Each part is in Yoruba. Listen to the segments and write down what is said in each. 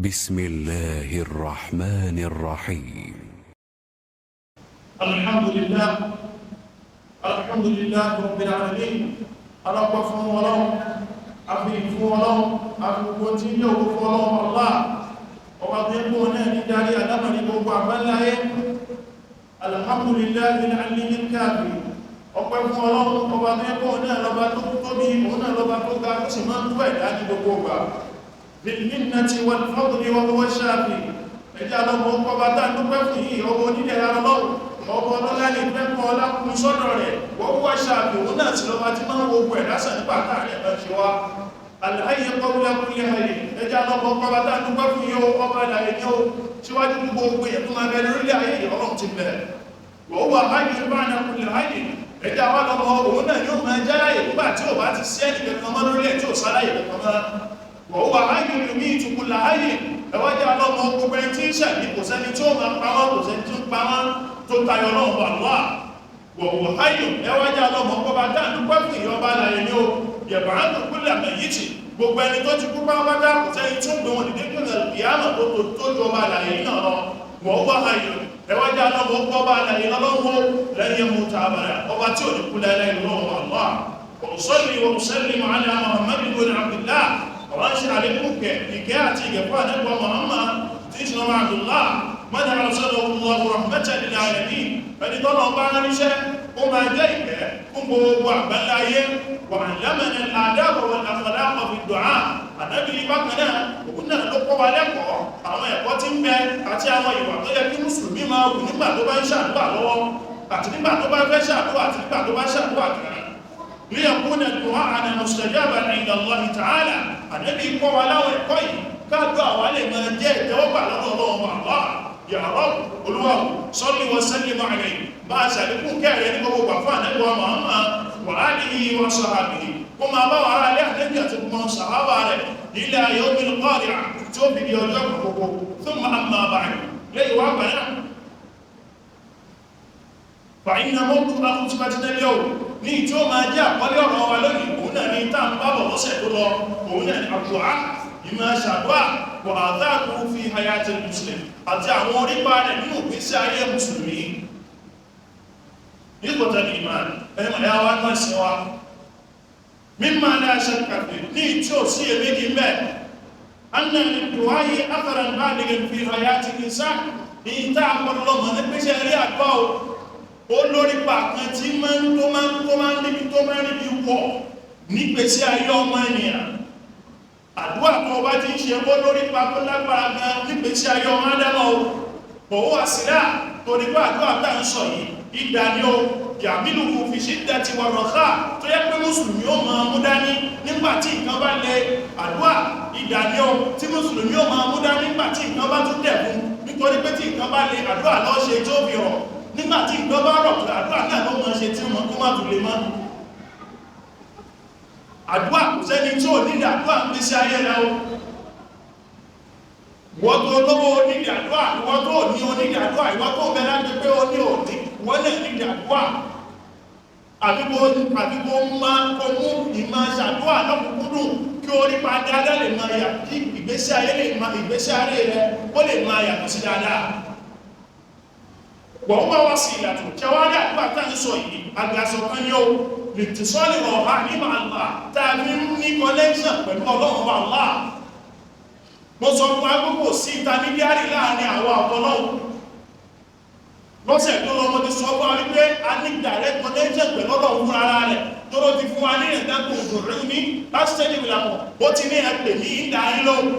بسم الله الرحمن الرحيم. الحمد لله، الحمد لله رب العالمين. Alápọ̀ fún Ọlọ́run, àfi fún Ọlọ́run, àfi gbogbo tí ní òkú fún Ọlọ́run Allah, ọba tó ń gbóhùn náà ní darí àdámàrí gbogbo àgbáláyé. الحمد لله العلي الكافي. Ọpẹ́ fún Ọlọ́run, ọba tó ń gbóhùn náà lọ́ba tó tóbi, òun náà lọ́ba tó ga, tó sì máa ń tó ẹ̀dá ní gbogbo ìgbà. بالمنة والفضل وهو الشافي. Ẹjẹ́ alọ́mọ ọba tá ń dúpẹ́ fún yìí, ọba onídẹ̀ra lọ́wọ́, ọba ọlọ́lá ní pẹ́pọ̀ ọlákùnrin sọ́dọ̀ rẹ̀. وهو الشافي, òun náà sì lọ́ba tí máa ń wo ogun ẹ̀dá sàn nípa táàrí ẹ̀bá ṣe wá. الحي قبل كل حي. Ẹjẹ́ alọ́mọ ọba tá ń dúpẹ́ fún yìí, ọba ìlàyé ní ó síwájú gbogbo ogun èèyàn tó máa bẹ lórílẹ̀ ayé, Ọlọ́run ti bẹ̀rẹ̀. وهو حي بعد كل حي. Ẹjẹ́ àwọn ọmọ òun náà yóò máa jáláyè nígbà tí ò bá ti sí ẹnì kankan mọ́ lórílẹ̀, tí ò sáláyè kankan mọ́. وهو حي يميت كل حي. Ẹwájá ọlọ́mọ gbogbo ẹni tí ń ṣẹ̀mí, kò sẹ́ni tí ó máa pa wọ́n, kò sẹ́ni tí ó pa wọ́n tó tayọ ọlọ́run wà lọ́wà. وهو حي. Ẹwájá ọlọ́mọ kọba dá dúpẹ́ fún ìyọba láyé ní o يبعث كل ميت. Gbogbo ẹni tó ti kú pátápátá, kò sẹ́ni tí ó gbé wọn dìde kúrò ìyáàmà tó tó ju ọba láyé náà lọ. وهو حي. Ẹwájá ọlọ́mọ kọba láyé lọ́lọ́wọ́ لن يموت أبدا, ọba tí ò ní kú láyé lọ́wọ́ Allah. وأصلي وأسلم على محمد بن عبد الله. Àwọn ṣe àlékún kẹ ìkẹ́ àti ìgẹ̀fọ́ ànẹ́gbọ́ Muhammad tí ṣe lọ́wọ́ Abdullah من أرسله الله رحمة للعالمين, ẹni tọ́lọ bá ránṣẹ́ ó máa jẹ́ ìkẹ́ fún gbogbo àgbáláyé. وعلمنا الآداب والأخلاق في الدعاء. Ànábì ní bákan náà, òun náà ló kọ́ wa lẹ́kọ̀ọ́ àwọn ẹ̀kọ́ tí ń bẹ àti àwọn ìwà tó yẹ kí mùsùlùmí máa wù nígbà tó bá ń ṣàdúrà lọ́wọ́, àti nígbà tó bá fẹ́ ṣàdúrà, àti nígbà tó bá ṣàdúrà kan, ليكون دعاءنا مستجابا عند الله تعالى. Ànábì kọ́ wa láwọn ẹ̀kọ́ yìí káàdùn àwa lè máa jẹ́ ìtẹ́wọ́gbà lọ́dọ̀ Ọlọ́run Allah. يا رب, Olúwa, صل وسلم عليه, bá a ṣàlékún kẹrẹ ní gbogbo gbà fún Ànábì wa Muhammad, وآله وصحبه, kó máa bá wàhálà alẹ́ Ànábì àti gbogbo sàhábà rẹ̀, إلى يوم القارعة, tí ó fi di ọjọ́ gbogbo. ثم أما بعد, lẹ́yìn wá gbà náà, فإن موضوع خطبتنا اليوم, ní tí ó máa jẹ́ àkọlé ọ̀rọ̀ wa lónìí, òun náà ní tá ń bá bọ̀ lọ́sẹ̀ tó lọ, òun náà ní الدعاء, ìmọ̀ ṣàdúà, وآثاره في حياة المسلم, àti àwọn orípa rẹ̀ nínú ìgbésí ayé mùsùlùmí. إخوة الإيمان, ẹ̀mọ̀ ẹ̀yà wa náà ṣe wa, مما لا شك فيه, ní tí ó sí èméjì mẹ́, أن للدعاء أثرا بالغا في حياة الإنسان. Ní tá àpọ̀lọmọ̀ ní pẹ́ṣẹ́ rí àgbà ó lórí pàkan tí máa ń tó máa ń níbi tó máa ń níbi wọ̀ nígbésí ayé ọmọ ènìyàn. Àdúrà tó bá ti ń ṣe, ó lórí pa tó lágbára gan nígbésí ayé ọmọ ádámọ̀ o. Òun àsìlá torí pé àdúrà tá ń sọ yìí, ìdá ni ó يحمله في الشدة والرخاء, tó yẹ pé mùsùlùmí ó máa mú dání nígbà tí nǹkan bá le. Àdúrà, ìdá ni ó tí mùsùlùmí ó máa mú dání nígbà tí nǹkan bá tún dẹ̀ fún, nítorí pé tí nǹkan bá le, àdúrà ló ṣe tó fi rọ̀. Nígbà tí nǹkan bá rọ̀, àdúrà náà ló máa ṣe tí wọ́n kó má tún lè mọ́. Àdúrà, kò sẹ́ni tí ò nílẹ̀ àdúrà ń gbésí ayé rẹ o. Wọ́n tó lówó onídìí àdúrà, ìwọ́n tó ní onídìí àdúrà, ìwọ́n tó bẹ láti pé ó ní òní, wọ́n náà nídìí àdúrà. Àbíkó máa kó mú ìmọ̀ ṣàdúrà lọ́kùnkúndùn kí orí pa dáadáa lè máa yà, kí ìgbésí ayé lè máa, ìgbésí ayé rẹ ó lè máa yàtọ̀ sí dáadáa. Wọ́n wá wá sí ìyàtọ̀ ṣẹwárí. Àdúrà tá ń sọ yìí, àgbàsọ̀ kan yóò لاتصال روحاني مع الله, tá a fi ń ní connection pẹ̀lú Ọlọ́run wa Allah. Mo sọ fún agbókò sí intermediary láàrin àwọn àtọlọ́run lọ́sẹ̀ tó lọ. Mo ti sọ fún wa wípé a ní direct connection pẹ̀lú Ọlọ́run fún ara rẹ̀, tó ló ti fún wa ní ẹ̀dákùn òdòdó ní láti ṣẹ́ni ìlànà. Ó ti ní ẹ pè ní ìdá yín lóhùn.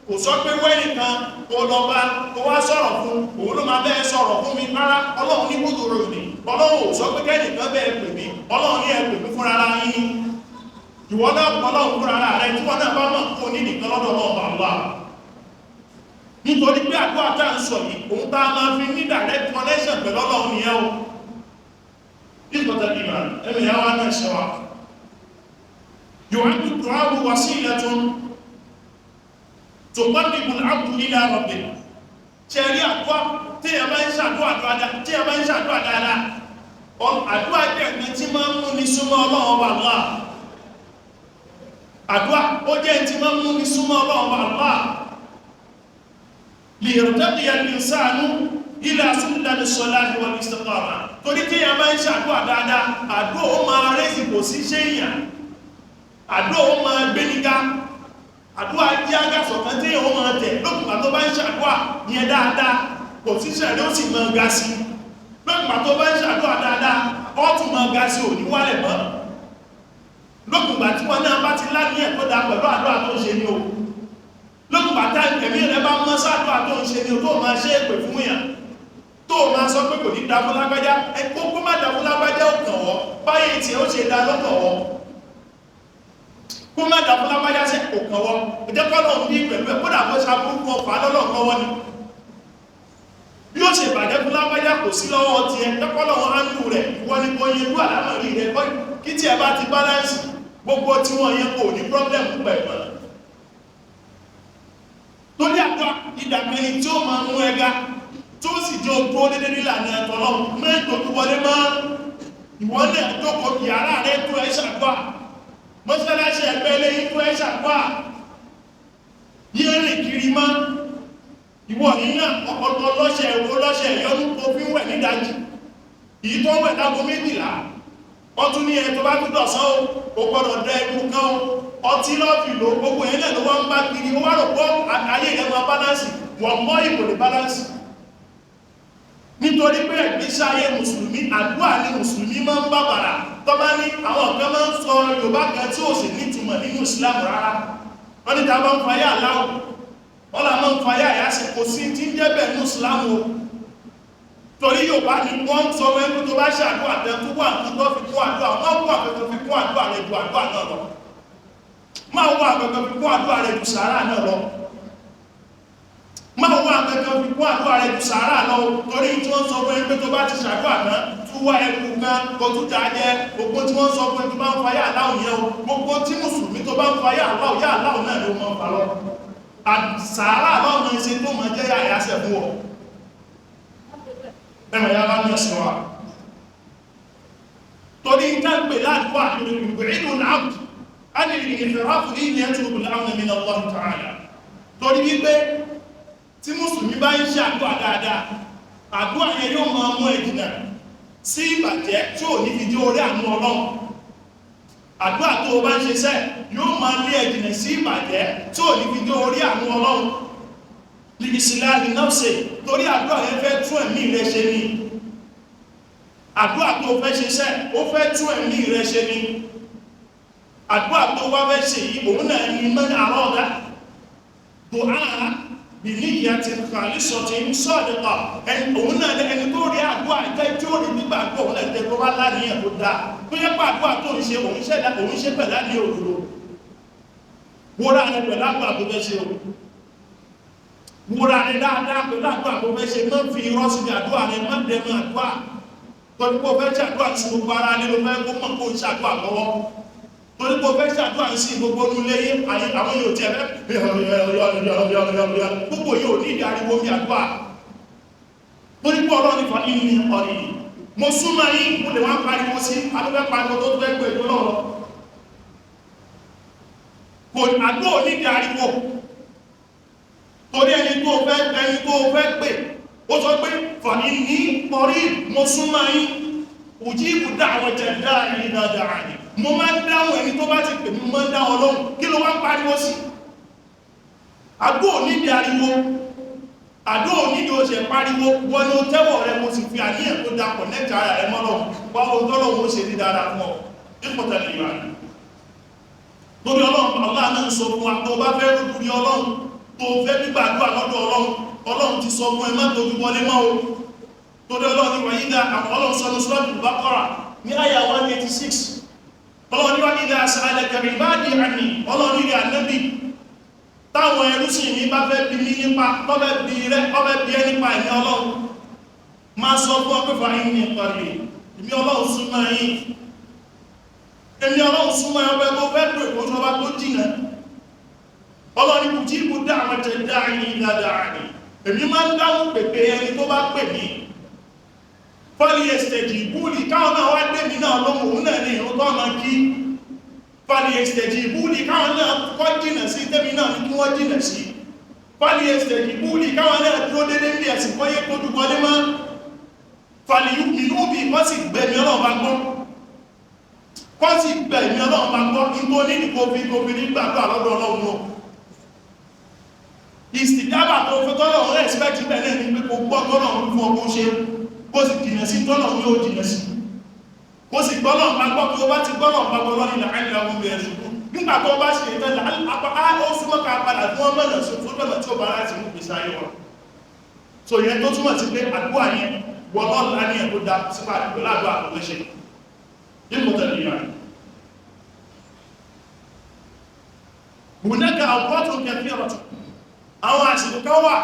Kò sọ pé wẹ́nì kan kó lọ bá kó wá sọ̀rọ̀ fún òun ló máa bẹ́ẹ̀ sọ̀rọ̀ fún mi rárá. Ọlọ́run ní kúrò ní, Ọlọ́run ò sọ pé kẹ́nìkan bẹ́ẹ̀ pè mí. Ọlọ́run ní ẹ pè mí fúnra ara yín. Ìwọ náà Ọlọ́run fúnra ara rẹ, tí wọ́n náà bá mọ̀ kó ní nìkan lọ́dọ̀ Ọlọ́run àlá, nítorí pé àdúrà tá à ń sọ yìí, òun tá a máa fi ní direct connection pẹ̀lú Ọlọ́run nìyẹn o. إخوة الإيمان, ẹ̀mí ìyá wa náà ṣe wa, يعد الدعاء وسيلة تقرب العبد إلى ربه. Ṣẹ̀rí àdúrà, tí a bá ń ṣàdúrà dáadáa, tí a bá ń ṣàdúrà dáadáa, àdúrà jẹ́ nǹkan tí máa ń mú ní súnmọ́ Ọlọ́run ọba Allah. Àdúrà, ó jẹ́ tí máa ń mú ní súnmọ́ Ọlọ́run ọba Allah. Liyartaqiya al-insanu ila sullami s-salahi wal-istiqama. Torí tí a bá ń ṣàdúà dáadáa, àdúà ó máa rẹ́sì kò sí ṣe èèyàn, àdúà ó máa gbéniga, àdúà jẹ́ àgàsọ̀ kan tí èèyàn ó máa tẹ̀. Lókùnbà tó bá ń ṣàdúà yẹn dáadáa, kò sí ṣẹ̀rí ó sì máa ga sí. Lókùnbà tó bá ń ṣàdúà dáadáa, ó tún máa ga sí, òní wálẹ̀ mọ́. Lókùnbà tí wọn náà bá ti láníyàn tó dáa pẹ̀lú àdúà tó ń ṣe ni o. Lókùnbà tá ẹ̀mí rẹ bá mọ́ sàdúà tó ń ṣe ni o, tó máa ṣe é pè fún yàn, tó máa sọ pé kò ní dá fún lágbájá, kó má dá fún lágbájá ó kàn wọ́, báyìí tí ó ṣe dá lọ́kàn wọ́. Kó má dá fún lágbájá sí kò kàn wọ́, ìjẹ́ kọ́lọ̀ ń bí pẹ̀lú ẹ̀, kódà bó ṣàbúrú ọkọ̀ alọ́lọ́ lọ́wọ́ ni. Bí ó ṣe bàjẹ́ fún lágbájá kò sí lọ́wọ́ tiẹ̀, kọ́lọ̀ wọn á ń lù rẹ̀, ìwọ ni kò yẹ lú àlámọ̀rí rẹ̀, kí tí ẹ bá ti báláǹsì gbogbo tí wọ́n yẹ kò ní pọ́blẹ̀mù pẹ̀lú. Torí àdúrà ìdàkẹ́ni tí ó máa mú ẹga tó sì jẹ́ ojú ó dédé nílànà ẹ̀tọ́ lọ, mẹ́jọ tó wọlé mọ́ ìwọ náà jókòó yàrá rẹ tó ẹ ṣàdúà, mọ́ṣáláṣí ẹgbẹ́ eléyìí tó ẹ ṣàdúà, yé rìn kiri mọ́. Ìwọ yìí náà ọ̀pọ̀lọpọ̀ lọ́ṣẹ̀ ìwọ lọ́ṣẹ̀ ìyọnu tó fi ń wẹ̀ nídajì, èyí tó ń wẹ̀ láago 12, wọ́n tún ní ẹ tó bá tún dọ̀sán o, o gbọ́dọ̀ dẹ ewu kan o, ọtí lọ́ọ̀fì ló gbogbo yẹn náà ló wá ń bá kiri, ó wá rò pọ́ ayé rẹ̀ máa bálánsì, wọ́n mọ́ ìbò lè bálánsì. Nítorí pé ìgbésí ayé mùsùlùmí, àdúrà ni mùsùlùmí máa ń bàbàrà. Tó bá ní àwọn kan máa ń sọ Yorùbá kan tí ò sì nítumọ̀ nínú Islam rárá, wọ́n ní ta bá ń fayá aláwọ̀, wọ́n là máa ń fayá àyàsí, kò sí tí ń jẹ́ bẹ́ẹ̀ ní Islam o. Torí Yorùbá ni wọ́n ń sọ wẹ́n tó bá ṣàdúrà tẹ́ tó wà nǹkan tó fi kún àdúrà, wọ́n wà nǹkan fi kún àdúrà rẹ̀ ju àdúrà náà lọ. Máa wà nǹkan fi kún àdúrà rẹ̀ ju sàárà náà lọ. Máa wà nǹkan fi kún àdúrà rẹ̀ ju sàárà lọ. Torí tí wọ́n sọ fún ẹ pé tó bá ti ṣàdúrà náà, tún wá ẹkù kan, kó tún dá jẹ, gbogbo tí wọ́n sọ fún ẹ tó bá ń fayá aláwọ̀ yẹn o, gbogbo tí mùsùlùmí tó bá ń fayá aláwọ̀ yá aláwọ̀ náà ló máa ń fa lọ. Sàárà lọ́nà ṣe tó máa jẹ́ yá ìyáṣẹ̀ fún ọ. Ẹmọ̀ ya bá ní ọ̀sán wa. Torí ń tàbí láàdúwà ìrìnlú l'áàbù, a ní ìrìnfẹ̀ráfù ní ilẹ̀ tó rú láwọn min Allah ta'ala. Torí wípé tí mùsùlùmí bá ń ṣe àdúà dáadáa, àdúà yẹn yóò máa mú ẹ jìnà sí ìbàjẹ́ tí ò ní fi dé orí àánú Ọlọ́run. Àdúà tó o bá ń ṣe sẹ́ yóò máa lé ẹ jìnà sí ìbàjẹ́ tí ò ní fi dé orí àánú Ọlọ́run. Ìsìláàlì náà-ṣe, torí àdúrà yẹn fẹ́ tún ẹ̀mí rẹ ṣe ni. Àdúrà tó fẹ́ ṣe sẹ́, ó fẹ́ tún ẹ̀mí rẹ ṣe ni. Àdúrà tó wá fẹ́ ṣe yìí, òun náà ni mọ́ àrọ́ọ̀dá. Dùá bìníyà ti kàlísọ̀ ti ń sọ̀dẹ̀kọ̀. Òun náà ẹni tó rí àdúrà jẹ́ tí ó rí nígbà tó òun náà tẹ́ tó bá láníyàn tó dáa. Tó yẹ pé àdúrà tó ń ṣe, òun ṣe pẹ̀lá ní òdodo. Wúrà rẹ pẹ̀lú àdúrà tó fẹ́ ṣe o. Wúra rẹ dáadáa pẹ̀lú àdúrà tó fẹ́ ṣe, má fi irọ́ síbi àdúrà rẹ, má dẹnu àdúrà. Torí pé o fẹ́ ṣàdúrà sí gbogbo ara ní ló fẹ́ kó mọ̀ kó ń ṣàdúrà lọ́wọ́. Torí pé o fẹ́ ṣàdúrà sí gbogbo onúlé yín, àwọn yóò tiẹ̀ fẹ́ gbogbo yóò ní ìdí ariwo bí àdúrà. Torí pé Ọlọ́run ní fàní ní ọ̀rì yìí. Mo súnmọ́ yín, mo lè wá pariwo sí, adúgbẹ́ pariwo tó fẹ́ gbé ìjọ lọ́wọ́. Kò àdúrà ò ní ìdí ariwo. Torí ẹni tó fẹ́ pè, ó sọ pé fàní ní ọ̀rí mo súnmọ́ yín, òjí ibùdá àwọn jẹ̀dá ìrìnàdà àní. Mo máa ń dáhùn ẹni tó bá ti pè mí, mo máa ń dáhùn Ọlọ́run. Kí ló wá ń pariwo sí? Àdó ò nídìí ariwo, àdó ò nídìí ó ṣe pariwo, wọ́n ní ó tẹ́wọ̀ rẹ, mo sì fi àníyàn tó da kọ̀nẹ́tì ara rẹ mọ́ Ọlọ́run, wá ohun tọ́lọ́run ó ṣe ní dáadáa fún ọ. Dípò tẹ̀lé ìwà. Torí Ọlọ́run, Allah náà ń sọ fún wa, tó bá fẹ́ rúdú rí Ọlọ́run, tó fẹ́ gbígbàdúrà lọ́dọ̀ Ọlọ́run, Ọlọ́run ti sọ fún ẹ má tójú wọlé mọ́ o. Torí Ọlọ́run ní wàyídà, àwọn Ọlọ́run sọ ní Suratul Baqara ní àyà 186. Ọlọ́run ní wàyídà sa'alaka ibadi anni, Ọlọ́run ní ànábì táwọn ẹrúsìn mi bá fẹ́ bi mí nípa, tọ́fẹ́ bi rẹ, tọ́fẹ́ bi ẹ nípa ẹ̀mí Ọlọ́run, máa sọ fún ọ pé fa inni qarib, èmi Ọlọ́run súnmọ́ yín, èmi Ọlọ́run súnmọ́ yín, ọbẹ̀ tó fẹ́ pè kó tó bá tó jìnà. Ọlọ́run ní ujibu da'wata da'i idha da'ani, èmi máa ń dáhùn pèpè ẹni tó bá pè mí. Falyastajibu li, káwọn náà wá dé mi náà lóhùn, òun náà ní ìrún tó máa kí. Falyastajibu li, káwọn náà kọ́ jìnà sí tẹ́mi náà ní kí wọ́n jìnà sí. Fàlì ẹsẹ̀ ìbúlì káwọn náà dúró dédé ní ẹ̀sìn kọ́yé kójú wọlé mọ́. Fàlì ìlú bí wọ́n sì gbẹ̀mí Ọlọ́run bá gbọ́. Wọ́n sì gbẹ̀mí Ọlọ́run bá gbọ́ nígbó ní ìkófin nígbàgbọ́ àlọ́dọ̀ Ọlọ́run náà. Ìsìdábà tó fẹ́ tọ́lọ̀ rẹ̀ expect bẹ̀rẹ̀ ní pé kò gbọ́ tọ́lọ̀ ń fún ọkọ̀ ṣe, kó sì jìnà sí tọ́lọ̀ ní ó jìnà sí, kó sì gbọ́lọ̀ bá gbọ́ pé ó bá ti gbọ́lọ̀ bá gbọ́ lọ́nà ìlànà ọmọ ẹ̀rẹ̀ ṣùgbọ́n nígbà tó bá ṣe ìtẹ́lẹ̀ ó súnmọ́ ká padà fún ọmọ ẹ̀nà sí fún ọmọ tí ó bá láti mú ìgbésí ayé wọn. So ìyẹn tó túmọ̀ sí pé àdúrà yẹn wọ́n lọ́la ní ẹ̀ tó da sípà pẹ̀lú àdúrà tó ṣe. Hunaka awqatun kathiratun, àwọn àsìkò kan wà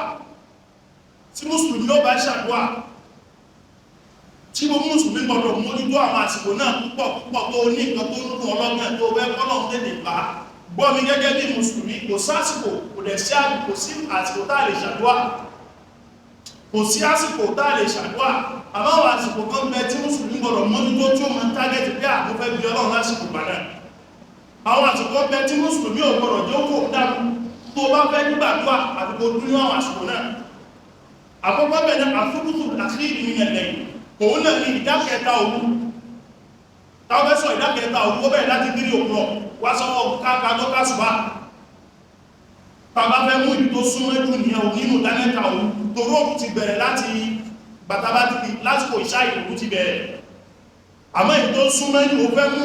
tí mùsùlùmí ó bá ṣàdúà, tí mo mùsùlùmí gbọdọ̀ mójútó àwọn àsìkò náà púpọ̀ púpọ̀. Tó ní nǹkan tó nínú ọlọ́gbọ̀n tó fẹ́ kọ́lọ́run tètè bá gbọ́ mi gẹ́gẹ́ bí mùsùlùmí, kò sásìkò, kò dẹ̀ sí àsìkò sí àsìkò tá a lè ṣàdúà, kò sí àsìkò tá a lè ṣàdúà. Àmọ́ àwọn àsìkò kan bẹ tí mùsùlùmí gbọdọ̀ mójútó tí ó máa ń tágẹ́tì pé àmú fẹ́ bí Ọlọ́run lásìkò gbà náà. Àwọn àsìkò bẹ tí mùsùlùmí ò gbọdọ̀ jókòó dànù tó bá fẹ́ nígbàdúà àfikò dúnú àwọn àsìkò náà. Àkọ́kọ́ bẹ̀rẹ̀ àfúrútù àkírí ní ẹ̀lẹ́ òun náà ní ìdákẹta òru. Táwọn fẹ́ sọ ìdákẹta òru, ó bẹ̀rẹ̀ láti 3 o'clock wá sọ́wọ́ káàkà tó kásùbá. Tàbá fẹ́ mú ìlú tó súnmọ́ jù ní ẹ̀ nínú ìdákẹta òru, torí òru ti bẹ̀rẹ̀ láti bàtàbá ti lásìkò ìṣá ìlú ti bẹ̀rẹ̀. Àmọ́ ìlú tó súnmọ́ jù ó fẹ́ mú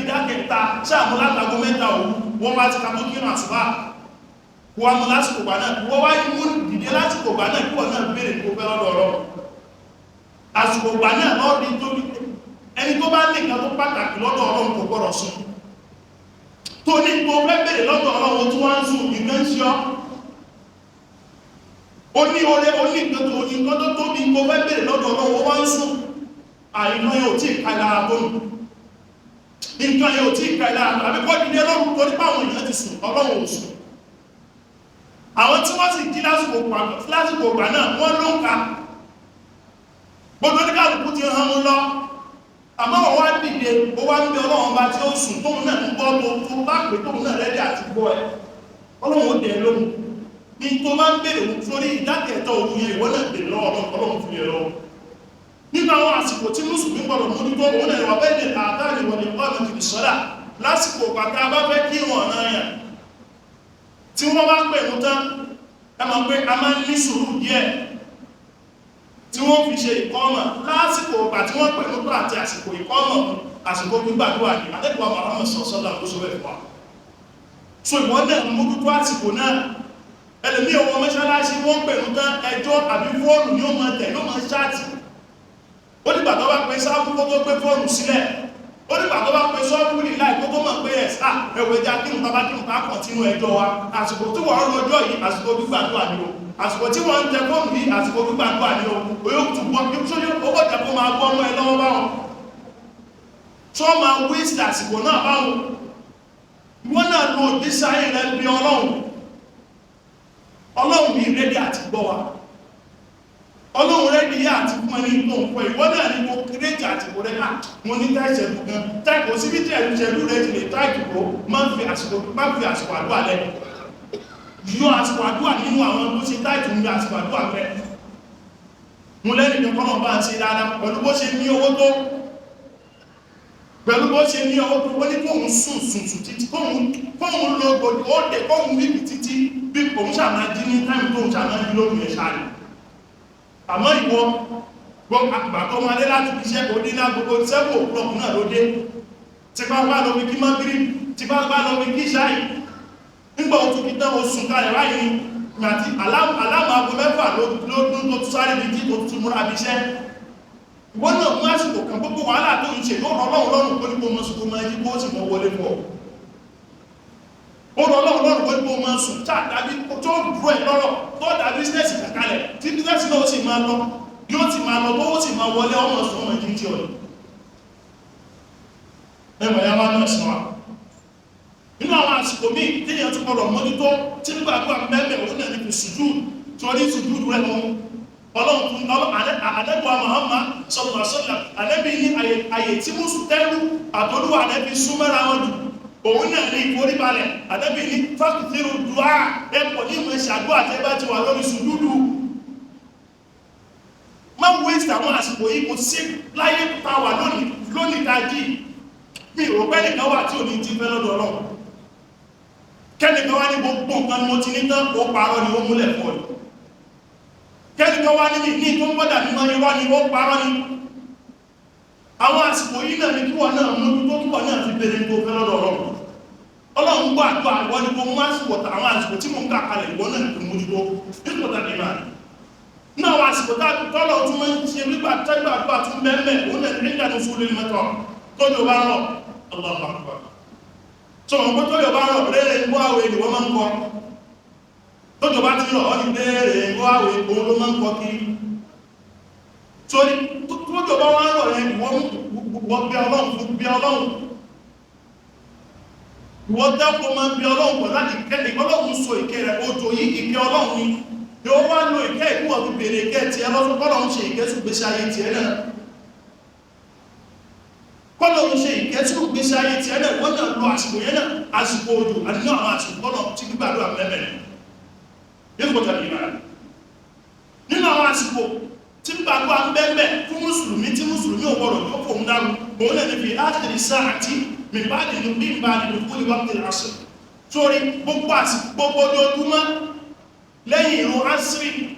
ìdákẹta sáàmú látago 3 òru, wọ́n bá ti ka tó kírun àsùbá. Wọ́n mú lásìkò gbà náà, wọ́n wá mú dìde lásìkò gbà náà kí wọ́n náà bèèrè kó fẹ́ lọ́dọ̀ ọ̀rọ̀. Àsìkò gbà náà lọ́dí tó ní ẹni tó bá ní nǹkan tó pàtàkì lọ́dọ̀ Ọlọ́run kò gbọ́dọ̀ sùn. Tó ní kó fẹ́ bèèrè lọ́dọ̀ Ọlọ́run tó wá ń sùn, nǹkan ń ṣe ọ́. Ó ní oore, ó ní nǹkan tó ní nǹkan tó tóbi kó fẹ́ bèèrè lọ́dọ̀ Ọlọ́run ó wá ń sùn. Àìmọ́ yóò tí ì ka lára tó nù. Nǹkan yóò tí ì ka lára tó àbí kọ́ dìde lọ́rùn torí páwọn èèyàn ti sùn, Ọlọ́run ò sùn. Àwọn tí wọ́n sì jí lásìkò ìgbà náà wọ́n ló ń ka gbogbo oníkàlùkù ti hàn mú lọ. Àmọ́ wọ́n wá dìde, ó wá ń bẹ Ọlọ́run bá tí ó sùn tóun náà ń gbọ́ tó bá pè tóun náà rẹ́dí àti gbọ́ ẹ, Ọlọ́run ó dẹ̀ lóhùn. Ní tó bá ń bèrè sórí ìdákẹ́tọ̀ òru yẹn, ìwọ náà bèrè lọ́wọ́ Ọlọ́run fún yẹn lọ́wọ́. Nínú àwọn àsìkò tí mùsùlùmí gbọdọ̀ mójútó òun náà wà bẹ́ẹ̀ ní àdáni wọlé ọ̀nà tìbí sọ́dà lásìkò pàtà bá fẹ́ kí wọn náà yàn tí wọ́n bá pè mú tán, ẹ mọ̀ pé a máa ń ní sùúrù díẹ̀ tí wọ́n fi ṣe ìkọ́mọ̀ lásìkò ìgbà tí wọ́n pè mú tán àti àsìkò ìkọ́mọ̀ àsìkò gbígbàdúrà ní àdẹ́kùwà Muhammad sọ̀sọ́lá ló sọ bẹ́ẹ̀ fún wa. So ìwọ́n náà mójútó àsìkò náà. Ẹlòmí ọwọ́ mọ́ṣáláṣí wọ́n pè mú tán, ẹjọ́ àbí fóònù ni ó máa tẹ̀ ló máa ṣáàtì. Ó dìgbà tó bá pe sáfù kó tó gbé fóònù sílẹ̀, ó dìgbà tó bá pe sọ́ọ̀bù ní láì kó tó mọ̀ pé ẹ̀ sá ẹ̀wọ̀ ẹja kírun tàbá kírun tá kọ̀tínú ẹjọ́ wa. Àsìkò tí wọ́n ń rojọ́ yìí àsìkò gbígbàdúrà ni o, àsìkò tí wọ́n ń tẹ fóònù yìí àsìkò gbígbàdúrà ni o. Oyó tún gbọ́ kí sóyún owó jẹ́ kó máa gbọ́ ọmọ ẹ lọ́wọ́ báwọn tí wọ́n máa wíṣì àsìkò náà báwọn. Wọ́n náà lo ìgbésí ayé rẹ bí Ọlọ́run. Ọlọ́run yìí rẹ́dí àti gbọ́ wa, Ọlọ́run rẹ́dí yá àti fún ẹni tó ń fọ́. Ìwọ náà ni mo kírèjì àti kò rẹ́ à mo ní táìṣẹ̀lú gan táìkò sí bí tẹ̀lú rẹ̀ ti lè táìkì kó má fi àsìkò àdúrà lẹ̀. Yọ àsìkò àdúrà nínú àwọn tó ṣe táìkì ń yọ àsìkò àdúrà rẹ̀. Mo lẹ́nu ìjọba náà bá ń ṣe dáadáa pẹ̀lú bó ṣe ní owó tó, pẹ̀lú bó ṣe ní owó tó, ó ní kóun sùn sùn sùn títí kóun lo gbòdì ó dé kóun wíìkì títí bí òun ṣàmà jí ní táìmù tóun ṣàmà jí lóru yẹn ṣáà. Àmọ́ ìwọ gbọ́ àgbà tó máa dé láti fi iṣẹ́ òdí náà gbogbo 7 o'clock náà ló dé, tí bá bá lọ fi kí mọ́gírí, tí bá bá lọ fi kí ṣáì, nígbà òtún kí tán oṣù kalẹ̀ báyìí àti aláàmù aago 6 ló dún tó tún sáré bí tí tó tún múra bí iṣẹ́. Ìwọ náà mú àsìkò kan gbogbo wàhálà tó ń ṣe yóò rọ Ọlọ́run lọ́rùn kó ní kó mọ sùn kó máa yí kó sì mọ wọlé fún ọ. Ó rọ Ọlọ́run lọ́rùn kó ní kó mọ sùn tá dàbí tó dúró ẹ̀ lọ́rọ̀ tó dà bísínẹ́sì kankalẹ̀ tí bísínẹ́sì náà ó sì máa lọ yóò ti máa lọ tó ó sì máa wọlé ọmọ sùn ọmọ jíjí ọ̀nà. Ẹwà ya máa náà sùn wa. Nínú àwọn àsìkò míì téèyàn tún gbọdọ̀ mójútó tí nígbàgbọ́ mẹ́mẹ́ òun náà ní fi sùjú torí sùjú rẹ̀ lọ́wọ́. Ọlọ́run tún àdẹ́gbà Muhammad sallallahu alaihi wasallam àdẹ́bí ní àyè tí mú tẹ́rù àtọ́lúwà àdẹ́bí súnmọ́ra wọn jù Òun náà ní ìforíbalẹ̀. Ànábì ní fákìtìrù dùá, ẹ̀pọ̀ ní ìmọ̀ ìṣàdúà tẹ́ bá ti wà lórí sùjúdù. Má waste àwọn àsìkò yìí, kò sí láyé tá wà lónìí, lónìí tá jí. Mi ò pẹ́ nìkan wà tí ò ní ti fẹ́ lọ́dọ̀ Ọlọ́run. Kẹ́nìkan wá ní gbogbo nǹkan mo ti ní tán, ó parọ́ ni, ó múlẹ̀ fún ọ. Kẹ́nìkan wá ní ní tó ń gbọ́dà mímọ́, irọ́ ni, ó parọ́ ni. Àwọn àsìkò yìí náà ni kí wọ́n náà mú tó kí wọ́n náà fi bèèrè tó fẹ́ lọ́dọ̀ Ọlọ́run. Ọlọ́run gbọ́ àdúrà, ìwọ ni kò mú àsìkò, àwọn àsìkò tí mò ń kà kalẹ̀, ìwọ náà ni kò mójútó. Nípa tàbí máa náà àwọn àsìkò tọ́lọ̀ tún máa ń ṣe nígbà tẹ́gbà àdúrà tún bẹ́ẹ̀, òun náà nígbà tó sún lórí mẹ́tọ̀ tójò bá rọ̀. Allahu Akbar. Tó wọn pé tójò bá rọ̀, rere ń gbọ́ àwẹ̀ ni wọ́n máa ń kọ́. Tójò bá ti rọ̀ ọ́ ní rere ń gbọ́ àwẹ̀, òun ló máa ń kọ́ kiri. Torí tójò bá wá rọ̀ yẹn, wọ́n bí Ọlọ́run fún bí Ọlọ́run, ìwọ́n dẹ́kun máa ń bí Ọlọ́run pẹ̀lú láti kẹ́lẹ̀. Ọlọ́run so ìkẹ́ rẹ̀, òjò yìí ìkẹ́ Ọlọ́run ni yóò wá lo ìkẹ́ ìkúwọ̀ fi bèèrè ìkẹ́ tí ẹ lọ́sọ́. Kọ́lọ́run ṣe ìkẹ́ tún gbèsè ayé tiẹ̀ náà, kọ́lọ́run ṣe ìkẹ́ tún gbèsè ayé tiẹ̀ náà. Wọ́n náà lo àsìkò yẹn náà, àsìkò òjò àti náà àwọn àsìkò kọ́lọ̀ tí gbígbàdúrà mẹ́mẹ́rin yóò kọjá nínú àwọn àsìkò tí gbàdúrà ń bẹ́ẹ̀ fún mùsùlùmí, tí mùsùlùmí ò gbọdọ̀ tó fòun dárú, òun náà ní fi áàkiri sáàtì min ba'di dukhuli waqti al-asr. Torí gbogbo àsìkò, gbogbo ojoojúmọ́ lẹ́yìn ìrun asiri,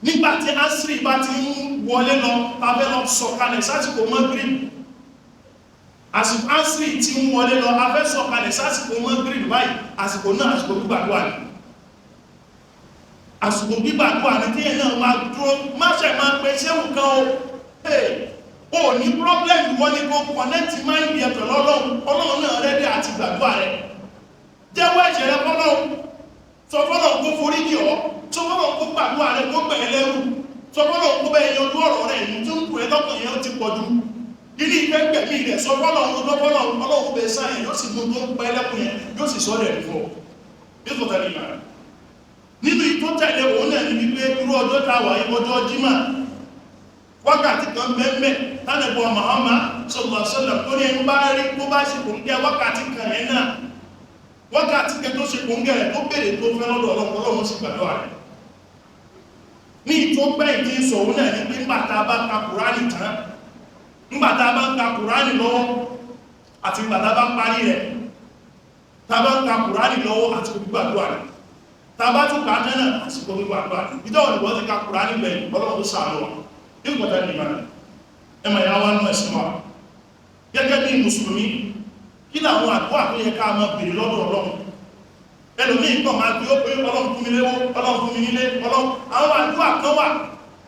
nígbàtí asiri bá ti ń wọlé lọ tàbẹ́ lọ sọ̀kalẹ̀ sásìkò Maghrib, àsìkò asiri ti ń wọlé lọ, afẹ́ sọ̀kalẹ̀ sásìkò Maghrib báyìí, àsìkò náà àsìkò gbígbàdúrà ni. Àsìkò gbígbàdúrà ni tí ẹ̀ náà máa dúró, má ṣe máa pe ṣéwù kan o. Ò ní problem, wọ́n ní kó connect mind yẹ pẹ̀lú Ọlọ́run. Ọlọ́run náà ready àti gbàdúrà rẹ̀. Jẹ́wọ́ ẹ̀ṣẹ̀ rẹ fọ́lọ́run, sọ fọ́lọ́run kó forí jì ọ́, sọ fọ́lọ́run kó gbàdúrà rẹ, kó gbẹ̀ ẹ́ lẹ́rù, sọ fọ́lọ́run kó bẹ́ẹ̀ yanjú ọ̀rọ̀ rẹ̀. Ní tó ń kù ẹ́ lọ́kàn yẹn, ó ti pọ̀ jù, ilé ìfẹ́ gbẹ̀mí rẹ̀. Sọ fọ́lọ́run, lọ fọ́lọ́run, Ọlọ́run bẹ sáyẹn, yóò sì mú tó ń pẹ́ lẹ́kùn yẹn, yóò sì sọ ọ́ dẹ̀ fún ọ. Yóò tó tẹ̀lé ìmọ̀ nínú ìtó tẹ̀lé, òun náà ní wípé irú ọjọ́ tá a wà yìí, ọjọ́ Jímọ̀, wákàtí kan bẹ́ẹ̀ tánàbọ̀ Muhammad sallallahu alaihi wasallam tó ní ẹni bá rí tó bá ṣe kòńgẹ́ wákàtí kan yẹn náà, wákàtí kan tó ṣe kòńgẹ́ rẹ̀, tó béèrè tó fẹ́ lọ́dọ̀ Ọlọ́run, Ọlọ́run sì gbàdúrà rẹ̀. Ní ìtó gbẹ̀yìn tí ń sọ, òun náà ní pé ńgbà tá a bá ka Kùránì tán, ńgbà tá a bá ń ka Kùránì lọ́wọ́ àti ńgbà tá a bá parí rẹ̀, tá a bá ń ka Kùránì lọ́wọ́ àti gbígbàdúrà rẹ̀, tá a bá tún kà á tán náà, àsìkò gbígbàdúrà rẹ̀. Ìjọ́ òní wọ́n ti ka Kùránì gbẹ̀yìn, Ọlọ́run tó ṣàánú wa. Ìgbọ̀tà ní ìmọ̀ ẹmọ̀ ìyá wa náà ẹ̀sìn wa gẹ́gẹ́ bí mùsùlùmí, kí làwọn àdúrà tó yẹ ká máa bèèrè lọ́dọ̀ Ọlọ́run? Ẹlòmíì kan máa gbé ó pé Ọlọ́run fún mi léwó, Ọlọ́run fún mi nílé, Ọlọ́run. Àwọn àdúrà kan wà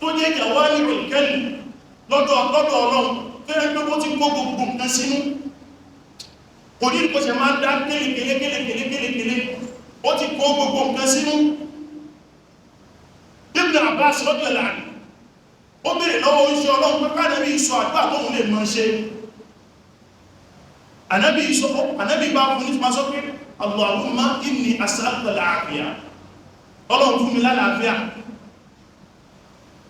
tó jẹ́ ìyàwó ní ìkẹ́lì lọ́dọ̀ Ọlọ́run, tó yẹ pé ó ti kó gbogbo nǹkan sínú, kò ní kó ṣe máa dá kélékélé kélékélé kélékélé, ó ti kó gbogbo nǹkan sínú. Ibn Abbas lọ́dọ̀ ìlànà, ó bèèrè lọ́wọ́ oúnjẹ Ọlọ́run pé káàdàbí ìsọ àdúrà tóun lè mọ́ ṣe. Ànábì bá fún ní sọ pé Allahumma inni as'aluka al-afiya, Ọlọ́run fún mi lálàáfíà.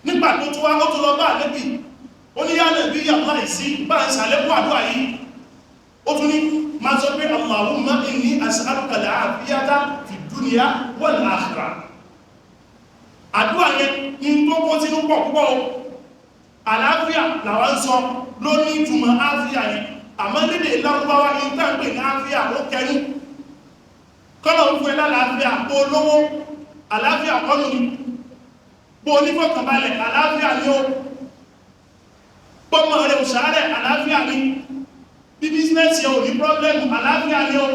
Nígbà tó tún wá, ó tún lọ bá Ànábì, ó ní yá Nàbí yàtọ̀ láìsí bá ń sàlékún àdúrà yìí. Ó tún ní máa sọ pé Allahumma inni as'aluka al-afiyata fi dunya wal akhirah. Àdúrà yẹn ní tó kó sínú pọ̀ púpọ̀ o. Àlàáfíà làwọn ń sọ ló ní ìtumọ̀ áfíà yẹn, àmọ́ lédè Lárúbáwá ní tá ń pè ní áfíà, ó kẹnu. Kọ́lọ̀ ń fún ẹ lálàáfíà, kó lówó, àlàáfíà kọ́nù ni. Bó onífọ̀kànbalẹ̀, àlàáfíà ni ó. Pọ́mọ rẹ̀ òṣàárẹ̀, àlàáfíà ni. Bí business yẹn ò ní problem, àlàáfíà ni ó.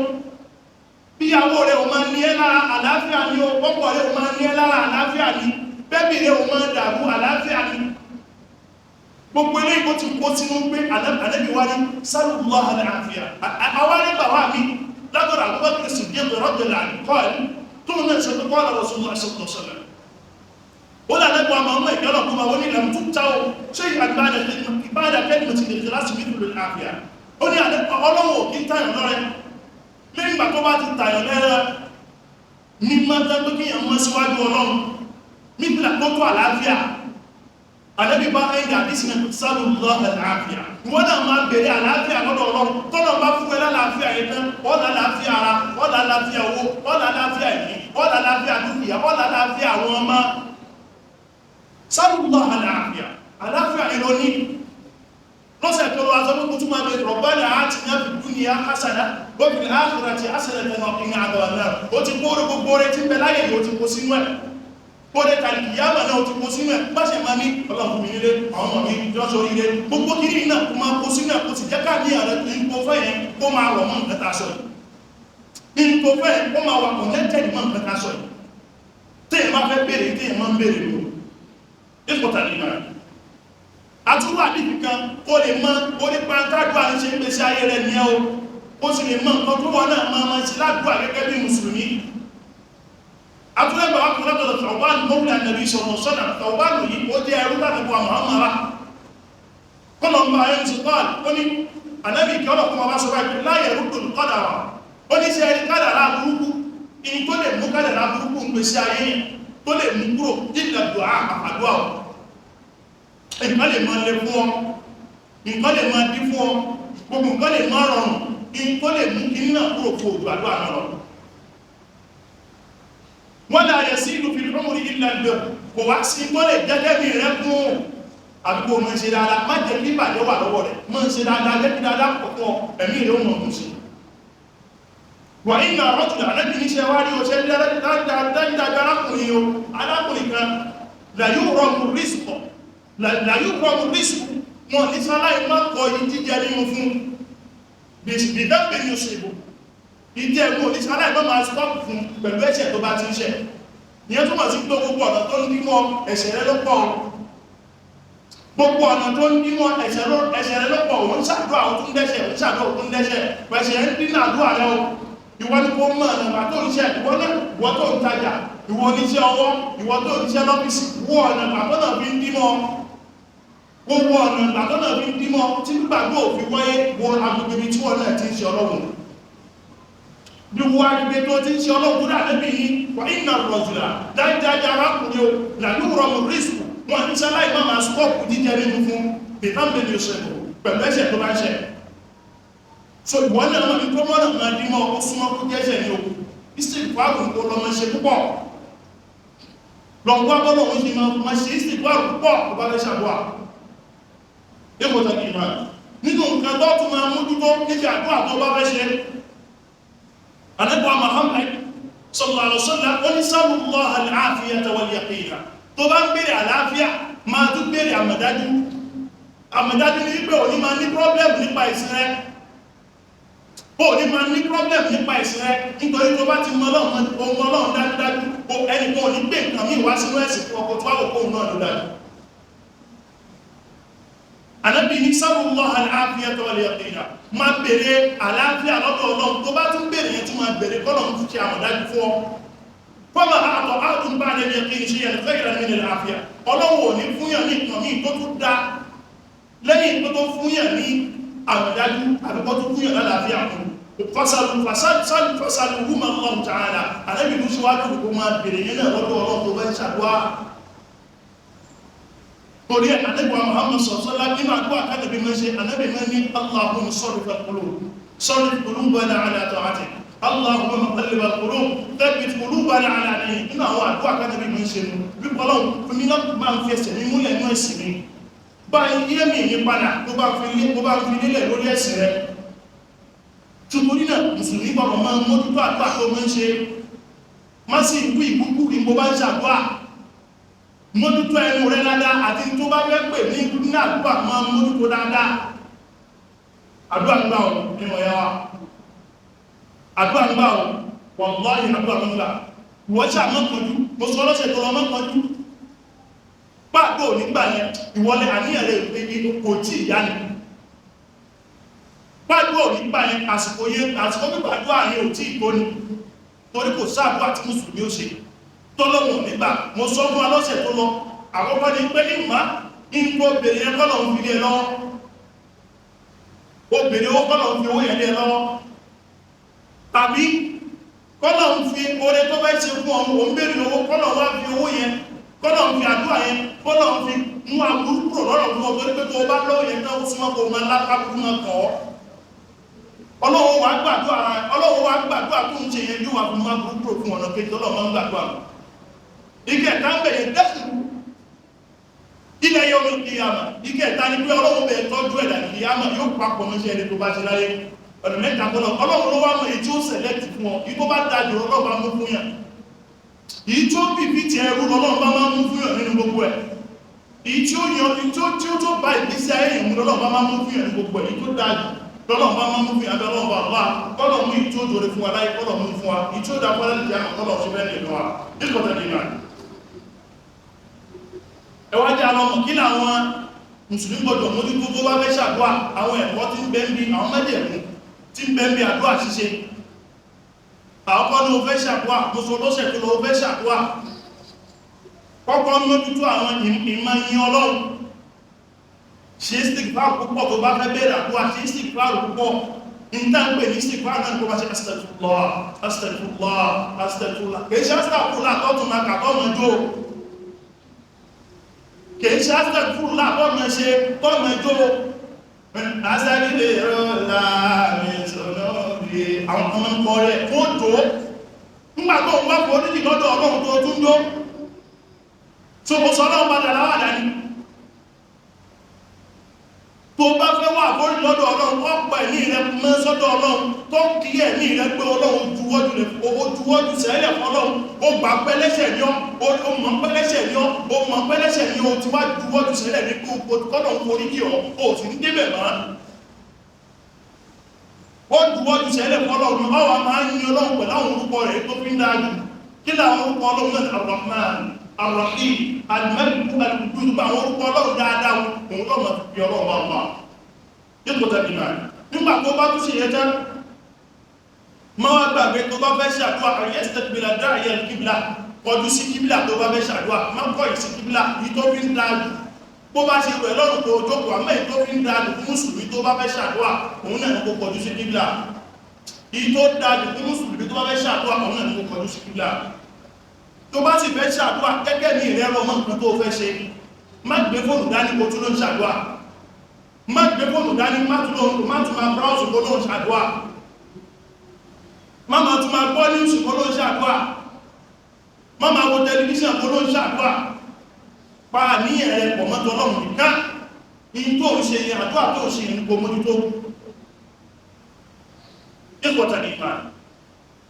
Bíyàwó rẹ̀ ò máa ní ẹ́ lára, àlàáfíà ni ó. Pọ́pọ̀ rẹ̀ ò máa ní ẹ́ lára, àlàáfíà ni. Bẹ́bí rẹ̀ ò máa dàrú, àlàáfíà ni. Gbogbo eléyìí kó ti kó sínú pé Ànábì wá ní sallallahu àlàáfíà. Àwọn arẹ́gbà wà mí látọ̀rọ̀ Abubakar Siddiq radiyallahu anhu kọ́ọ̀lù tó náà ṣe tó qala Rasulullah sallallahu alaihi wasallam, ó là lẹ́gbọ̀n àmọ́ ọmọ ìgbẹ́lọ̀ kó máa wọ́n ní lam tu'taw shay'an ba'da kalimati al-ikhlas mithlu al-afiya. Ó ní Ọlọ́wọ́ kí ń tàyàn lọ́rẹ́ lẹ́yìn ìgbà tó bá ti tàyàn lẹ́rẹ́ mímọ́ tẹ́gbẹ́ kí èèyàn mọ́ síwájú Ọlọ́run mímọ́ tó tó àlàáfíà. Ànábì bá ẹ̀yìn àdísì náà sálùlọ́ àlàáfíà. Ìwọ́n náà máa bèèrè àlàáfíà lọ́dọ̀ Ọlọ́run. Tọ́lọ̀ bá fún ẹ lálàáfíà yẹn tán, ó lálàáfíà ara, ó lálàáfíà owó, ó lálàáfíà ẹ̀mí, ó lálàáfíà dúkìá, ó lálàáfíà àwọn ọmọ. Sálùlọ́ àlàáfíà. Àlàáfíà yẹn lọ ní. Lọ́sẹ̀ tó lọ aṣọ pé túmọ̀ bẹ Rabbana atina fid dunya hasana wa fil akhirati hasanatan wa qina adhaban nar. Ó ti kó orí gbogbo rẹ̀ tí ń bẹ láyé yìí, ó ti kó sínú ẹ̀. Bóde kàlìkìyàmà náà ti kó sínú ẹ̀. Bá ṣe máa ní ọlọ́run fún mi nílé, àwọn ọmọ mi jọ sórí ilé, gbogbo kiri náà kó máa kó sínú ẹ̀, kó sì jẹ́ ká ní ààrẹ ní kó fẹ́ yẹn kó máa rọ̀ mọ́ nǹkan tá a sọ yìí, ní kó fẹ́ yẹn kó máa wà connected mọ́ nǹkan tá a sọ yìí. Téèyàn máa fẹ́ béèrè, téèyàn máa ń béèrè lò ipò tàbí máa àtúrò àdìbì kan kó lè mọ orí pàǹtàdùà ń ṣe ń gbèsè ayé rẹ̀ nìyẹn o, ó sì lè mọ nǹkan tó wọ́n náà máa ṣe ládùúgbà gẹ́gẹ́ bí mùsùlùmí. Atúlẹ̀gbà ọkùnrin látọ̀dọ̀ Tawban mọ́wùlá nàbí sọ̀rọ̀ sọ́nà. Tawban yìí ó jẹ́ ẹrú tàbí Muhammad kọ́lọ̀ ń bá ayé ti kọ́ọ̀lù. Ó ní ànábì kí ọlọ́kùn ọba sọ báyìí láyé rúdùn kọ́dàrà. Ó ní sẹ́ ẹni kádàrá burúkú, in tó lè mú kádàrá burúkú ń gbèsè ayé yẹn tó lè mú kúrò illa du'a àdúrà o. Nǹkan lè máa le fún ọ, nǹkan lè máa dí fún ọ, gbogbo nǹkan lè máa rọrùn, in tó lè mú kí náà kúrò kó òjò àdúrà náà lọ. Wọ́n láyé sí ìlú fi rúmùrí ilẹ̀ ìgbẹ̀ kò wá sí tó lè jẹ́jẹ́ bí rẹ̀ kún àbíkò mọ́ ṣe dáadáa. Má jẹ́ kí ìbàjẹ́ wà lọ́wọ́ rẹ̀, mọ́ ṣe dáadáa, jẹ́ kí dáadáa pọ̀ fún ọ, ẹ̀mí rẹ̀ ó mọ̀ ọ̀hún sí. Wà iná rọ́jùlá anábì níṣẹ́ wá rí oṣẹ́ dáadáa arákùnrin o, arákùnrin kan làyú rọmù rísìkọ̀, làyú rọmù rísìkù wọn ní sáláì má kọ yìí jíjẹ nínú fún bìbẹ́bẹ̀ ní oṣù ìbò ìjẹ́ ẹ̀mú oníṣàlá ìbọn máa stop fún pẹ̀lú ẹ̀ṣẹ̀ tó bá ti ń ṣẹ̀. Ìyẹn túmọ̀ sí pé gbogbo ọ̀nà tó ń dímọ̀ ẹ̀ṣẹ̀ rẹ ló pọ̀. Gbogbo ọ̀nà tó ń dímọ̀ ẹ̀ṣẹ̀ rẹ ló pọ̀. Òun ṣàdúrà òun tún dẹ́ṣẹ̀, òun ṣàdúrà òun tún dẹ́ṣẹ̀. Ẹ̀ṣẹ̀ ń dín àdúrà rẹ o. Ìwọ ni kò mọ̀ ọ̀nà ìgbà tó ń ṣẹ̀, ìwọ náà, ìwọ tó ń tajà, ìwọ oníṣẹ́ ọwọ́, ìwọ tó ń ṣiṣẹ́ lọ́fíìsì, wọ ọ̀nà ìgbà tó náà fi ń dímọ̀. Gbogbo ọ̀nà ìgbà tó náà fi ń dímọ̀ tí gbígbàgbọ́ òfin wáyé wọ agbègbè ibi tí wọ́n náà ti ń ṣe Ọlọ́run. Bí wọ́n agbègbè tó ti ń ṣe Ọlọ́run kúrò àdébì yìí wà iná rọ̀jùlá dájájá arákùnrin o làlú rọmù rísìkù wọn ní sáláì máa máa stọ́ọ̀pù jíjẹ nínú fún bìtánbẹ̀lì òṣèlú pẹ̀lú ẹ̀ṣẹ̀ tó bá ń ṣẹ̀. So ìwọ náà mọ̀ ní tó mọ́nà máa dín mọ́ ó súnmọ́ kó jẹ́ṣẹ̀ ní o. Ìsìnkú àrùn kó lọ́mọ ṣe púpọ̀. Lọ́gbọ́n bọ́lọ̀ ń ṣe máa ṣe ìsìnkú àrùn púpọ̀ tó bá fẹ́ ṣàdúrà. Èkó tàbí ìmọ̀ nínú nǹkan tó tún máa mójútó níbi àdúrà tó bá fẹ́ ṣe. Ànábì Muhammad sallallahu alaihi wasallam ó ní sallallahu al-afiyata wal-yaqina. Tó bá ń bèèrè àlàáfíà, máa tún bèèrè àmọ̀dájú. Àmọ̀dájú ní wípé òní máa ní problem nípa ìsìn rẹ. Òní máa ní problem nípa ìsìn rẹ nítorí tó bá ti mọ Ọlọ́run, ohun Ọlọ́run dájúdájú, ẹnì kan ò ní gbé nǹkan míì wá sínú ẹ̀sìn fún ọkọ̀ tó wá òkú náà ló dájú. Ànábì ní sallallahu al-afiyata wal-yaqina. Máa bèèrè àlàáfíà lọ́dọ̀ Ọlọ́run. Tó bá tún bèèrè yẹn tún máa bèèrè kọ́lọ̀ ń ṣe àmọ̀dájú fún ọ. Fọ́mà àtọ̀ àtún bá lẹ́ni ẹ̀kí ṣe yẹn khayran min al-afiya. Ọlọ́run ò ní fúnyàn ní nǹkan míì tó tún dá lẹ́yìn tó tó fúnyàn ní àmọ̀dájú àbíkọ́ tó fúnyàn lálàáfíà fún. Fasalu fasalu fasalu huma Allah ta'ala. Ànábì ló ṣíwájú kó máa bèèrè yẹn náà lọ́dọ̀ Ọlọ́run tó bá ń ṣàdúrà. Torí Ànábì Muhammad sọ̀sọ́lá nínú àdúrà kánàbí mọ́ ṣe, Ànábì mọ́ ní Allahumma sarrif al-qulub, sarrif qulubana ala ta'atik, Allahumma muqallib al-qulub, thabbit qulubana ala dinik. Nínú àwọn àdúrà kánàbí mọ́ ṣe nù, wípé Ọlọ́run fún mi náà máa ń fi ẹsẹ̀ mi múlẹ̀ nínú ẹ̀sìn mi. Bá yé mi ní padà tó bá fi lélẹ̀ lórí ẹ̀sìn rẹ̀. Tùtùrí náà, Mùsùlùmí gbọ́dọ̀ máa ń mójútó àdúrà tó máa ń ṣe. Má sì wí ìwúkú ní mo bá ń ṣàdúrà. Mójútó ẹnu rẹ dáadáa àti tó bá fẹ́ pè ní ní àdúrà máa mójútó dáadáa. Àdúrà ń gbà ọ́ nínú ọ̀yá wa. Àdúrà ń gbà ọ́, wallahi àdúrà ń gbà. Ìwọ ṣáà má kánjú, mo sọ lọ́sẹ̀ tó lọ má kánjú. Pàdó nígbà yẹn, ìwọlé àníyàn rẹ̀ pé kò tí ì yá ni. Pàdó nígbà yẹn, àsìkò yẹn, àsìkò gbígbàdúrà yẹn ò tí ì tó ni. Torí kò sáàdúrà tí Mùsùlùmí ó ṣe. Tọ́lọ́wọ̀n nígbà, mo sọ fún alọ́sẹ̀ tó lọ, àkọ́kọ́ ni pé ní má ń tó bèèrè yẹn kọ́lọ̀ ń fi lé lọ́wọ́. Ó bèèrè owó kọ́lọ̀ ń fi owó yẹn lé lọ́wọ́. Tàbí kọ́lọ̀ ń fi oore tó fẹ́ ṣe fún ọmọ, òun bèèrè owó kọ́lọ̀ wá fi owó yẹn, kọ́lọ̀ ń fi àdúrà yẹn, kọ́lọ̀ ń fi mú aburú kúrò lọ́rọ̀ fún ọ torí pé tó o bá lọ́wọ́ yẹn náà ó súnmọ́ kó o máa lápá máa kọ́ ọ́. Ọlọ́run wá gbàdúrà, Ọlọ́run wá gbàdúrà tó ń ṣe yẹn yóò wá fún mú aburú kúrò fún ọ̀nà kejì Ọlọ́run máa ń gbàdúrà. Ìkẹta ń bẹ̀yẹ dẹ́sùn ilẹ̀ yóò mú kíyàmà. Ìkẹta ni pé Ọlọ́run bẹ̀ tọ́jú ẹ̀dà kíyàmà yóò papọ̀ mọ́ṣẹ́ ẹni tó bá ṣe láyé. Ọ̀nà mẹ́ta kọ́nà Ọlọ́run ló wá mọ̀ èyí tí ó sẹ̀lẹ̀tì fún ọ, èyí tó bá dájú Ọlọ́run bá mú fún yàn, èyí tí ó bì bí ti ẹrú lọ́lọ́run bá máa mú fún yàn nínú gbogbo ẹ̀, èyí tí ó yan èyí tí ó tó bá ìgbésí ayé yàn mú lọ́lọ́run bá máa mú fún yàn nínú gbogbo ẹ̀, èyí tó dájú lọ́lọ́run bá máa mú fún yàn. Abẹ́ Ọlọ́run bá wà kọ́lọ̀ mú èyí tí ó dòre fún wa láyé, kọ́lọ̀ mú fún wa èyí tí ó dá fún wa láyé, kọ́lọ̀ ṣe bẹ́ẹ̀ nìkan wa nígbàtà nínú ẹ̀. Ẹ wá jẹ́ àwọn ọmọ kí làwọn mùsùlùmí gbọdọ̀ mójútó tó bá fẹ́ ṣàdúà, àwọn ẹ̀kọ́ tí ń bẹ ń bí, àwọn májẹ̀mú tí ń bẹ ń bí àdúà ṣíṣe. Àkọ́kọ́ ní o fẹ́ ṣàdúà, mo sọ lọ́sẹ̀ tó lọ o fẹ́ ṣàdúà, kọ́kọ́ mójútó àwọn ìmọ̀ yìn Ọlọ́run. Ṣe istighfar púpọ̀ tó bá fẹ́ bẹ̀rẹ̀ àdúà, ṣe istighfar púpọ̀. Níta ń pè ní istighfar náà kó bá ṣe astaghfirullah, astaghfirullah, astaghfirullah. Kì í ṣe astaghfirullah tọ́tún máa kà tọ́ mọ́ jó, kìí ṣe astaghfirullah tọ́mọ ṣe tọ́mọ jó. Astaghfirullah mi sọ̀rọ̀ bí àwọn ọmọ ń kọ rẹ̀ kó tó nígbà tó ń wá foríjì lọ́dọ̀ Ọlọ́run tó tún jó tó kò sọ Ọlọ́run padà láwàdà ni. Tó bá fẹ́ wà foríjì lọ́dọ̀ Ọlọ́run, ọ̀pọ̀ ẹ̀mí rẹ̀ mọ́ sọ́dọ̀ Ọlọ́run, tó kí ẹ̀mí rẹ̀ pé Ọlọ́run juwọ́jú rẹ̀, owó juwọ́jú sẹ́lẹ̀ fọlọ́run, ó gbà pẹ́lẹ́sẹ̀ ní ọ́, ó mọ̀ pẹ́lẹ́sẹ̀ ní ọ́, ó mọ̀ pẹ́lẹ́sẹ̀ ní ọ́, ti wá juwọ́jú sẹ́lẹ̀ ní kó kọ́lọ̀ ń forí kí ọ́, ó sì ń débẹ̀ mọ́. Ó juwọ́jú sẹ́lẹ̀ fọlọ́run, ọwọ́ máa ń yin Ọlọ́run pẹ̀lú àwọn orúkọ rẹ̀ tó fi ń dáa jù. Kí làwọn orúkọ Ọlọ́run náà? Ar-Rahman, Ar-Rahim, Al-Malik, Al-Qudus, àwọn orúkọ Ọlọ́run dáadáa òun lọ́mọ fi Ọlọ́run bá wà. Dípò tàbí náà, nígbà tó bá tún ṣe yẹn tán, má wá gbàgbé tó bá fẹ́ ṣàdúrà, àyẹ́sítẹ́gbìlà dáàyẹ kíbìlà, kọjú sí kíbìlà tó bá fẹ́ ṣàdúrà, má kọ̀yìn sí kíbìlà. Yìí tó fi ń dáa jù bó bá ṣe rẹ̀ lọ́rùn kó jókòó, àmọ́ èyí tó fi ń dáa jù fún mùsùlùmí tó bá fẹ́ ṣàdúrà òun náà ní kó kọjú sí kíbìlà. Yìí tó dáa jù fún mùsùlùmí tó bá fẹ́ ṣàdúrà òun náà ní kó kọjú sí kíbìlà. Tó bá sì fẹ́ ṣàdúrà gẹ́gẹ́ ní ìrẹ́rọ ọmọ nǹkan tó fẹ́ ṣe, má gbé fóònù dání kó tún ló ń ṣàdúrà, má gbé fóònù dání, má tún máa browse kó ló ń ṣàdúrà, má máa tún máa gbọ́ news kó ló ń ṣàdúrà, má máa wo tẹlifíṣàn kó ló ń ṣàdúrà. Pa àníyàn rẹ pọ̀ mọ́tò Ọlọ́run nìkan. Ìyí tó ń ṣe yẹn, àdúrà tó ń ṣe yẹn kò mójútó. Ìkọ̀tà nìkan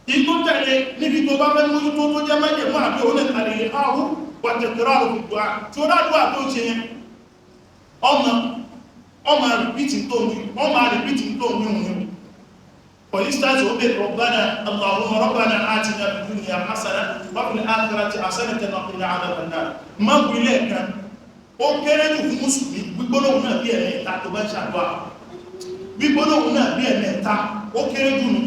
ìtò tẹ̀lé níbi tó bá fẹ́ mójútó tó jẹ́ májẹ̀mú àbí òun náà àlè áhù wà tẹ̀tẹ̀rọ àrùn dùá tí ó rádùá tó ń ṣe yẹn, ọmọ rìpítì tó ń wí, ọmọ rìpítì tó ń wí òun. For instance, obey Rabbana Allahumma Rabbana atina fid dunya hasana wa fil akhirati hasanatan wa qina adhaban nar. Má wí lẹ́ẹ̀kan, ó kéré jù fún mùsùlùmí gbígbólóhùn náà bí ẹ̀mẹ́ta tó bá ń ṣàdúrà, gbígbólóhùn náà bí ẹ̀mẹ́ta ó kéré jù nù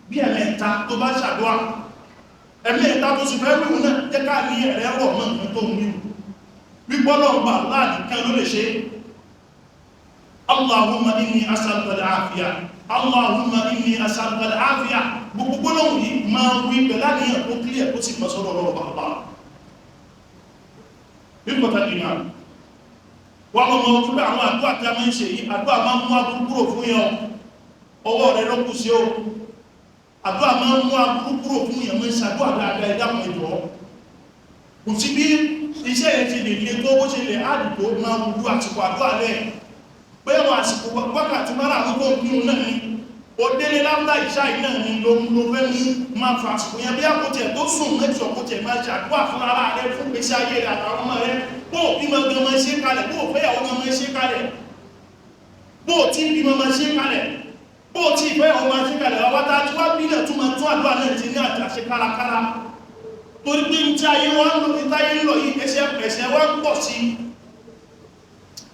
bí ẹ̀mẹ́ta tó bá ń ṣàdúrà. Ẹ̀mẹ́ta tó sì fẹ́ wíwú náà jẹ́ ká ní ẹ̀rẹ́ rọ̀ mọ́ nǹkan tó ń wíwú. Gbígbólóhùn bá láàrín kan ló lè ṣe. Allahumma inni as'aluka al-afiya, Allahumma inni as'aluka al-afiya. Gbogbo gbólóhùn yìí máa wí pẹ̀lú àníyàn tó clear kó sì mọ́ sọ́dọ̀ Ọlọ́run bàbá. Nígbàtà ìmọ̀ wà ọmọ ojú pé àwọn àdúrà tí a máa ń ṣe yìí, àdúrà máa ń mú aburú kúrò fún yàn, ọwọ́ rẹ ló kù sí o. Àdúrà máa ń mú aburú kúrò fún yàn, máa ń ṣàdúrà dáadáa, ìdáhùn ìjọ. Kò sí bí iṣẹ́ yẹn ti lè le tó bó ṣe lè àdìgbò máa wúlú àsìkò àdúrà lẹ́yìn. Pé àwọn àsìkò wákàtí márààrún tó ń kírun náà ni ó délé láńdá ìṣá yìí náà ni ló fẹ́ mú máa fa àsìkò yẹn bí àkótí ẹ̀ tó sùn mẹ́tì ọkótí ẹ̀ máa ṣàdúrà fún ara rẹ, fún gbèsè ayé rẹ àtàwọn ọmọ rẹ. Bó o bímọ gan máa ṣe kalẹ̀, bó o fẹ́yàwó gan máa ṣe kalẹ̀, bó o tí bímọ máa ṣe kalẹ̀, bó o tí fẹ́yàwó máa ṣe kalẹ̀. Àwọn tá a ti wá bí náà tún máa tún àdúrà náà ti ní àṣẹ kárakára, torí pé ní tí ayé wa ń lọ, ní táyé ń lọ yìí, ẹ̀ṣẹ̀ wa ń pọ̀ sí i.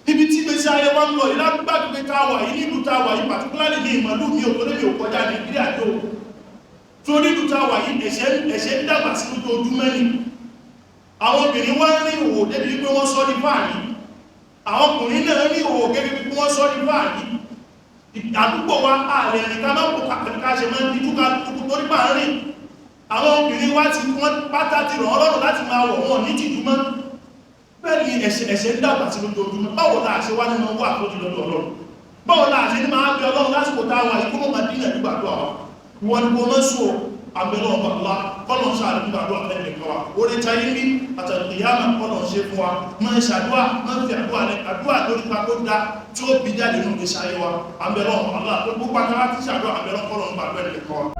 Níbi tí gbèsè ayé wa ń lọ yìí, lágbàgbé tá a wà yìí, nílùú tá a wà yìí, particularly ní ìmọ̀lú mi ò tó lè mi ò kọjá Nàìjíríà tó torí ìlú tá a wà yìí, ẹ̀ṣẹ̀ ń dàgbà sí lójoojúmọ́ ni. Àwọn obìnrin wá ń rí òwò débi wípé wọ́n sọ ní fáàrí, àwọn ọkùnrin náà rí òwò débi wípé wọ́n sọ ní fáàrí. Àdúgbò wa ààrẹ rìn ká má kó ká ṣe máa ń díjú ká kúkú torí bá ń rìn. Àwọn obìnrin wá ti wọ́n pátá ti rọ̀ ọlọ́run láti máa wọ̀ wọ́n ní tìjú mọ́. Bẹ́ẹ̀ ni ẹ̀ṣẹ̀ ń dàgbà sí lójoojúmọ́. Báwo la ṣe wá nínú wà tó jùlọ Ọlọ́run? Báwo la ṣe ní máa bí Ọlọ́run lásìkò tá a wà ikú mọ́ máa dínà nígbàdúrà wa? Wọ́n ni kò mọ́ sùn àbẹ̀lọ́ ọ̀pàá kọ́lọ̀ ń ṣàlẹ̀ nígbàdúrà fẹ́lẹ̀ nìkan wa. Orí tayé ní àtàlùkìyàmà kọ́lọ̀ ń ṣe fún wa. Máa ń ṣàdúrà, máa ń fi àdúrà lẹ àdúrà lórí pa kó dá tí ó bí jáde nínú ìgbésí ayé wa. Àbẹ̀lọ́ ọ̀pàá tó gbogbo àtàrà ti ṣàdúrà, àbẹ̀lọ́ kọ́lọ̀ ń gbàdúrà nìkan wa.